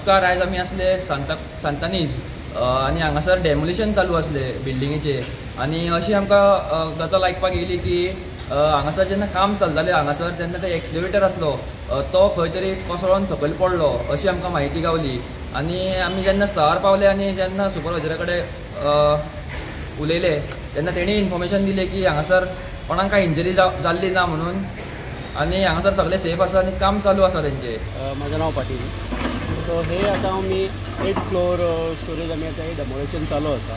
नमस्कार. आयज आमी आसले सांतानीज आनी हांगासर डेमोलिशन चालू आसले बिल्डिंगेचे आनी अशी आमकां गजाल आयकपाक येयली की हांगासर जेन्ना काम चलतालें हांगासर तेन्ना ते एक्सलेवेटर आसलो तो खंय तरी कोसळोन सकयल पडलो अशी आमकां म्हायती गावली. आनी आमी जेन्ना स्थळार पावले आनी जेन्ना सुपरवायजरा कडेन उलयले तेन्ना तेणी इन्फॉर्मेशन दिलें की हांगासर कोणाक कांय इंजरी जाल्ली ना म्हणून आनी हांगासर सगळें सेफ आसा आनी काम चालू आसा तेंचें. म्हाजें नांव पाटील. सो हे आतां आमी 8 फ्लोर स्टोरेज आमी आतां डेमोलेशन चालू आसा.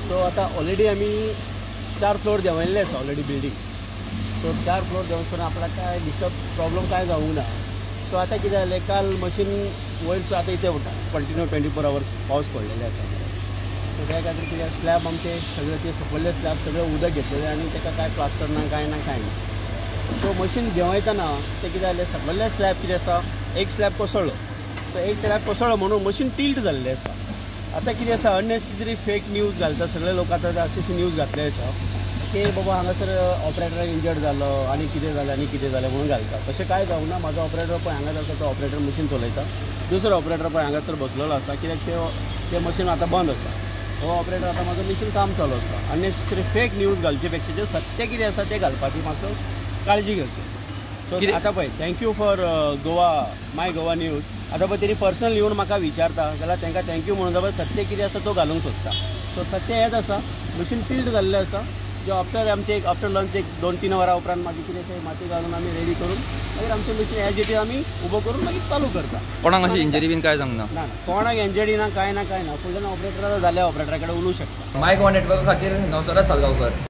सो आतां ऑलरेडी आमी 4 फ्लोर देंवयल्ले आसा ऑलरेडी बिल्डींग. सो 4 फ्लोर देंवसर आपल्याक कांय डिस्टर्ब प्रॉब्लम कांय जावंक ना. सो आतां कितें जालें, काल मशीन वयर सो आतां इतें उरता कंटिन्यू 24 आवर्स पावस पडलेले आसा. सो त्या खातीर कितें स्लॅब आमचे सगळे ते सकयले स्लॅब सगळे उदक घेतलेले आनी ताका कांय प्लास्टर ना कांय ना कांय ना. सो मशीन देंवयतना तें कितें जालें, सकयले स्लॅब कितें आसा एक स्लॅब कोसळ्ळो. सो एक स्लॅब कोसळ्ळो म्हणून मशीन टिल्ट जाल्लें आसा. आतां कितें आसा अननेसेसरी फेक न्यूज घालता सगळे लोक. आतां अशी अशी न्यूज घातले आसा की बाबा हांगासर ऑपरेटर इंजर्ड जालो आनी कितें जालें आनी कितें जालें म्हणून घालता. तशें कांय जावंक ना. म्हाजो ऑपरेटर पळय हांगा आसा तो ऑपरेटर मशीन चलयता, दुसरो ऑपरेटर पळय हांगासर बसलेलो आसा कित्याक ते मशीन आतां बंद आसा. हो ऑपरेटर आतां म्हाजो मशीन काम चालू आसा. अननेसेसरी फेक न्यूज घालचे पेक्षा जें सत्य कितें आसा तें घालपाची मातसो काळजी घेवची. सो आतां पळय thank you for Goa my Goa news. आतां पळय तेणी पर्सनल येवन म्हाका विचारता जाल्यार तांकां thank you म्हणून जाल्यार सत्य कितें आसा तो घालूंक सोदता. सो सत्य हेंच आसा, मशीन टिल्ट जाल्लें आसा. जे आफ्टर आमचे एक आफ्टर लंच एक 2-3 वरां उपरांत मागीर कितें आसा माती घालून आमी रेडी करून मागीर आमचें मशीन एज it is आमी उबो करून मागीर चालू करता. कोणाक अशी इंजरी बीन कांय जावंक ना? ना, कोणाक इंजरी ना, कांय ना, कांय ना. फुडल्यान ऑपरेटर जाल्यार ऑपरेटरा कडेन उलोवंक शकता. माय गोवा नेटवर्का खातीर नवसराज सालगांवकर.